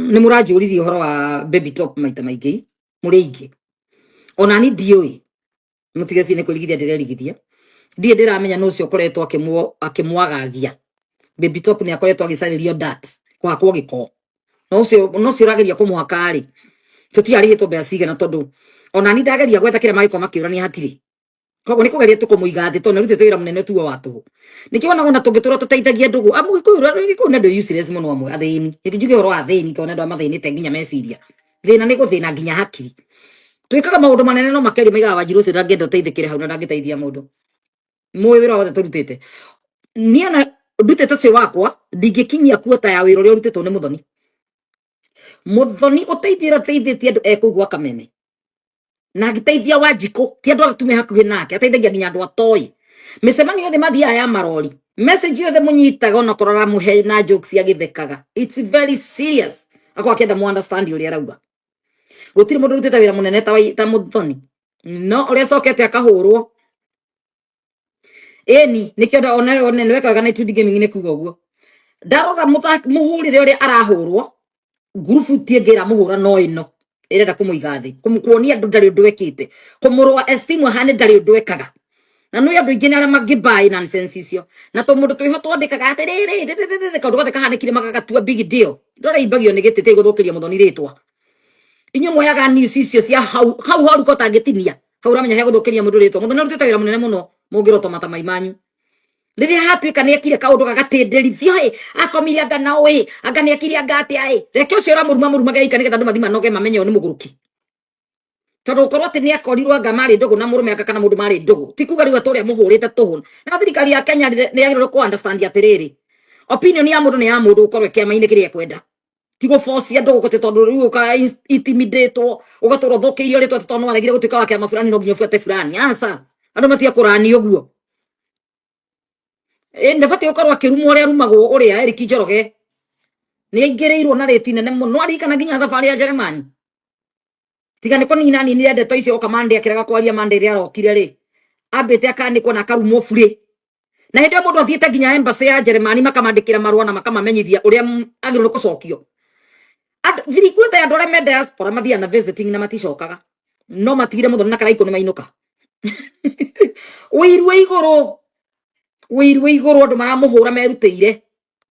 Nĩ mũranjũririe ũhoro wa Baby Top maita maingĩ, mũrĩ aingĩ. Ona ni ndiũĩ, mũtige nĩ kwĩrigithia ndĩrerigithia, ndirĩ ndĩramenya nũ ũcio ũkoretwo akĩmwagagia. Baby Top nĩ akoretwo agĩcarĩrio dat kũhakwo gĩko, no ũcio ũrageria kũmũhaka rĩ, tũtiarĩhĩtwo mbeca cigana, tondũ ona ni ndageria gwetha kĩrĩa magĩkorwo makĩũrania hatirĩ. Koguo nĩ kũgeria tũkũmũiga thĩ, tondũ nĩarutĩte wĩra mũnene tuo wa tũhũ. Nĩkĩo wonaga ona tũngĩtũra tũteithagia ndũgũ amu Gĩkũyũ nĩ andũ useless mũno amwe, athĩni. Nĩkĩ njuge ũhoro wa athĩni? Tondũ nĩ andũ arĩa mathĩnĩte nginya meciria, thĩna nĩ gũthĩna nginya hakiri. Twĩkaga maũndũ manene no makeria maigaga Wanjiru ũcio ndangĩenda ũteithĩkĩre hau na ndangĩteithia mũndũ. Mũĩ wĩra wothe tũrutĩte, niĩ ona ndutĩte ũcio wakwa, ndingĩkinyia kuota ya wĩra ũrĩa ũrutĩtwo nĩ Mũthoni. Mũthoni ũteithio ũrĩa ateithĩtie andũ ekũu gwa Kameme na agĩteithia Wanjikũ, ti andũ atume hakuhĩ nake, ateithagia nginya andũ atoĩ. Mĩcemanio yothe mathiaga ya marori, message yothe mũnyitaga, ona korwo aramũhe na jokes agĩthekaga, it's very serious, akorwo akĩenda mu understand ũrĩa arauga. Gũtirĩ mũndũ ũrutĩte wĩra mũnene ta Mũthoni, no ũrĩa acokete akahũrwo ĩni nĩkĩo one nĩweka wega na Itundi Gaming nĩ kuga ũguo. Ndarora mũhũrĩre ũrĩa arahũrwo, ngurubu ti ĩngĩ ĩramũhũra, no ĩno ĩrenda kũmũiga thĩ, kuonia andũ ndarĩ ũndũ ekĩte, kũmũrũa esteem ahane ndarĩ ũndũ ekaga. Na nĩ andũ aingĩ nĩ arĩa mangĩmbaĩ nonsense icio, na tũmũndũ twĩho twandĩkaga atĩrĩrĩ rĩrĩrĩrĩ, kaũndũ gothe kahanĩkire magagatua big deal. Ndore imbagio nĩ gĩtĩ gũthũkĩria Mũthoni rĩtwa. Inyuĩ mwoyaga news icio cia hau hau horu ko tangĩtinia hau, ũramenya he gũthũkĩria mũndũ rĩtwa. Mũthoni arutĩte wĩra mũnene mũno, mũngĩrotwo mata mai manyu. Rĩrĩa hatuĩka nĩ ekire kaũndũ gagatĩndĩrithio, ĩ akomire anga na ĩ anga nĩ ekire anga atĩa, ĩ reke ũcio ũramũruma mũrumage ika, nĩgetha andũ mathi manoge mamenye ũyũ nĩ mũgũrũki. Tondũ gũkorwo atĩ nĩ akorirwo anga marĩ ndũgũ na mũrũme anga kana mũndũ marĩ ndũgũ, ti kuga rĩu atĩ ũrĩa mũhũrĩte tũhũ. Na thirikari ya Kenya nĩ yagĩrĩirwo kũ understand atĩrĩrĩ, opinion ya mũndũ nĩ ya mũndũ gũkorwo kĩama-inĩ kĩrĩa ekwenda, ti gũbocia ndũgũ gũtĩ, tondũ rĩu ũka intimidatwo, ũgatũra ũthũkĩirio rĩtwa atĩ tondũ nĩwaregire gũtuĩka wa kĩama fulani no nginya ũbuate fulani. Aca, andũ matiakũrani ũguo. Ĩ ndabatiĩ gũkorwo akĩrumwo ũrĩa arumagwo. Ũrĩa Eric Njoroge nĩ aingĩrĩirwo na rĩti nene mũno, aririkana nginya thabarĩ ya Jeremani, tiga nĩ kũnina ninire ndeto icio. Oka Monday akĩrega kwaria Monday ĩrĩa arokire rĩ, ambĩte akanĩkwo na akarumwo burĩ. Na hĩndĩ ĩyo mũndũ athiĩte nginya embassy ya Jeremani, makamandĩkĩra marũa na makamamenyithia ũrĩa agĩrĩirwo nĩ gũcokio. Thirikuĩte andũ arĩa me diaspora mathiaga na visiting na maticokaga, no matigire Mũthoni na Karaikũ nĩ mainũka. Wĩiru wĩ igũrũ, wĩiru wĩ igũrũ, andũ maramũhũra merutĩire.